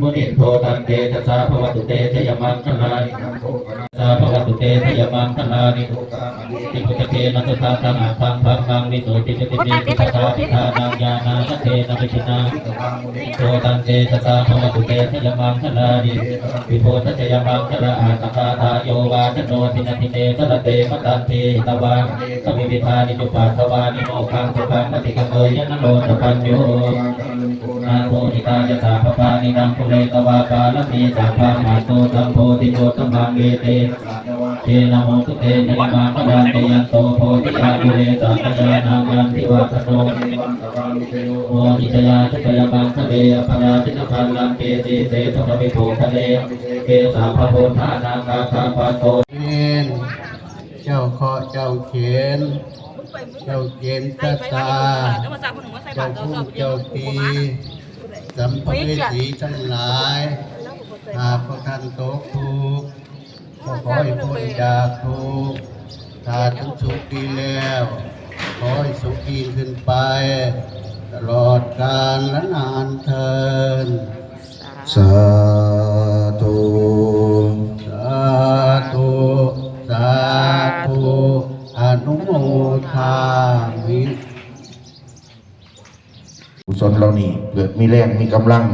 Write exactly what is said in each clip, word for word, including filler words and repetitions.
มุนินโท ตันเตชะสา ภะวะตุ เต ชะยะมังคะลานิ สา ภะวะตุ เต ชะยะมังคะลานิ ติ พุทธะเจนะ สะทะ สะหะ ธัง ธัมมัง วิสุทธิ จุติ เม สิทธา ทิฏฐานัง ญาณา ทัตเทนะ วิชชินา โท ตันเตชะสา ภะวะตุ เต ชะยะมังคะลานิ ติ พุทธะเจยะมังคะลา อา สะกา ทา โย วา ชะโน ทิ นัตถิ เม สะระเต มะตันที หิตวา สะ วิ วิ ทานิ จุ ปัทถะวานิ โม ฆัง สุ ขัง อะ ธิ กะ เมยยะ นะ โร สะ ปัญ โญ นา โถ หิ ตา ยะ สา พะ พา นิ นัง ปุ เร ตะ วา ปา ระ มี สะ พะ หะ โต สัม โพ ธิ โค ต มัง เอ เต นะ เจ นะ โม ตุ เต ชะยะมังคะลานิ จะ ยัน โต โพ ธิ ยา ปุ เร สะ สะ ยา นัง ยัน ทิ วา สะ โน เม วัง สะ วา ลุ ชะ โย โห ติ ชะ ยา สุ ชะ ยะ มังคะ เล อะ ภะ รา ชิ นะ พัล ลัง เก สี เส สะ ทะ วิ โภ คะ เล อะ ภิ เช เก สะ พะ โพ ธา นัง กา ถา ปะ โต เจ้าเคราะห์เจ้าเข็ญ เจ้าเข็ญชะตา เจ้าภูมิเจ้าปี สัมภเวสีทั้งหลาย หากพวกท่านตกทุกข์ ก็ขอให้พ้นจากทุกข์ ถ้าถึงสุขดีแล้ว ขอให้สุขยิ่งขึ้นไป ตลอดกาลนานเทอญ สาธุ สาธุ สาธุ อนุโมทามิ กุศลเหล่านี้เกิดมีแรงมีกำลัง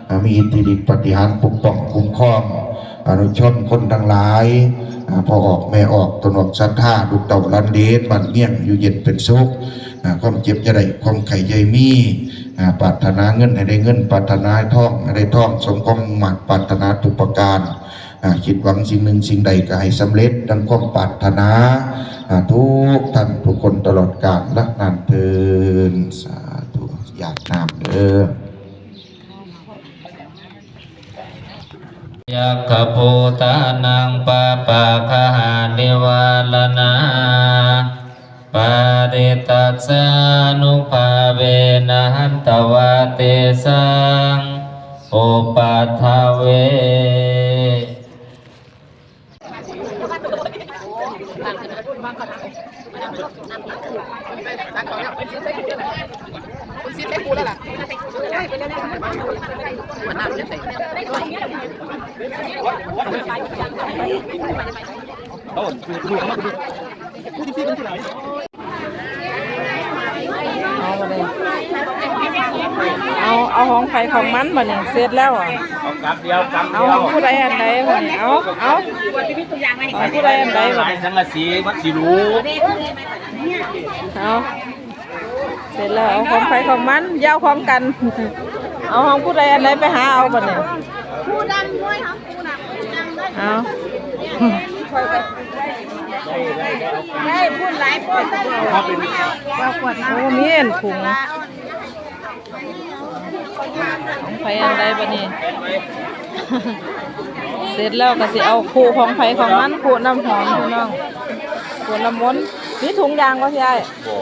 อ่า มีอิทธิฤทธิ์ปาฏิหาริย์ปกป้องคุ้มครอง อนุชนคนทั้งหลาย อ่า พ่อออกแม่ออก ตนออกศรัทธา ลูกเต้าหลานเหลน บ้านเมืองอยู่เย็นเป็นสุข อ่า ความเจ็บอย่าได้ ความไข้อย่ามี อ่า ปรารถนาเงินให้ได้เงิน ปรารถนาทองให้ได้ทอง สมความมุ่งมาดปรารถนาทุกประการ อ่า คิดหวังสิ่งหนึ่งสิ่งใดก็ให้สำเร็จดังความปรารถนา อ่า ทุกท่านทุกคนตลอดกาลนานเทอญ สาธุ หยาดน้ำเด้อ ยัคขภูตานัง ปาปาคหานิวารณา ปาริตัสสานุภาเวนะ หันตวาเตสัง อุปัฏฐเว เอาบัดนี้ เอา เอาของไผของมันบัดนี้ เสร็จแล้วอะ เอากำเดียว กำ เอา เดียว ของผู้ใดอันใดบัดนี้ เอา เอา ของผู้ใดอันใดบัดนี้ หลายสังกะสี มันสิรู้ เอา เสร็จแล้ว เอาของไผของมัน อย่าเอาของกัน เอาของผู้ใดอันใดไปหาเอาบัดนี้ ผู้ดำด้วยค่ะ เอา ได้พูดหลายคนได้ โอ้ มีอันถุง ของไผอันใดบัดนี้ เสร็จแล้วก็สิเอาคู่ของไผของมัน คู่น้ำหอมพี่น้อง คู่น้ำมนต์ มีถุงยางบ่พี่อ้าย บ่